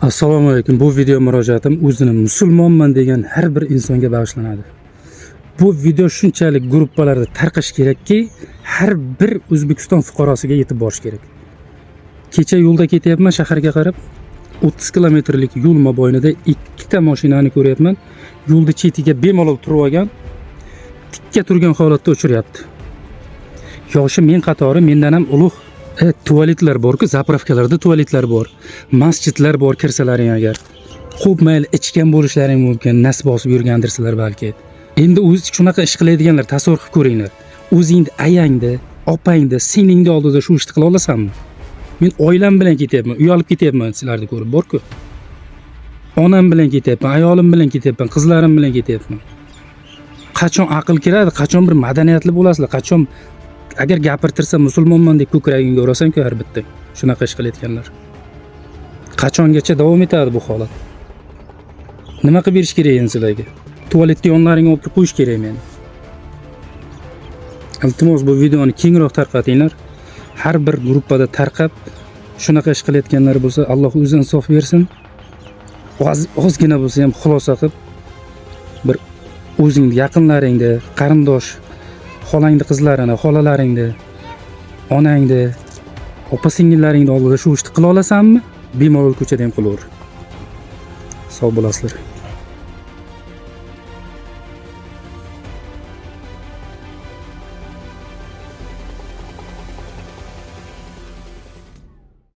Assalomu alaykum. Bu video murojaatim o'zini musulmonman degan har bir insonga bag'ishlanadi. Bu video shunchalik gruppalarda tarqash kerakki, har bir O'zbekiston fuqarosiga yetib borish kerak. Kecha yo'lda ketyapman shaharga qarab, 30 kilometrlik yo'l mobaynida ikkita mashinani ko'ryapman. Yo'lni chetiga bemalol turib olgan, tikka turgan holatda o'chiryapti. Yoshi men qatori, mendan ham ulug'. Tualetlar bor-ku, заправка larda tualetlar bor. Masjidlar bor kirsalaring agar. Xo'p, mayli, ichgan bo'lishlaring mumkin, nas bosib yurgandirsizlar balki. Endi o'zi shunaqa ish qiladiganlar tasavvur qilib ko'ringlar. O'zingni ayangni, opangni, singlingni oldida shu ishni qila olasanmi? Men oilam bilan ketyapman, uyalib ketyapman sizlarni ko'rib, bor-ku. Onam bilan ketyapman, ayolim bilan ketyapman, qizlarim bilan ketyapman. Qachon aql kiradi, qachon bir madaniyatli bo'lasizlar, qachon agar gapirtirsa musulmonman deb ko'kragingga urasan-ku har bitta shunaqa ish qilayotganlar. Qachongacha davom etadi bu holat? Nima qilib berish kerak endi sizlarga? Tualetga yonlaringga olib kelib qo'yish kerak meni. Iltimos, bu videoni kengroq tarqatinglar. Har bir gruppada tarqab, shunaqa ish qilayotganlar bo'lsa, Alloh o'zi insof bersin. Ozgina bo'lsa ham xulosa qilib bir o'zingni yaqinlaringni, qarindosh, xolangni qizlarini, xolalaringni, onangni, opa singillaringni oldida shu ishni qila olasanmi? Bemalol ko'chada ham qilaver. Sog' bo'lasizlar.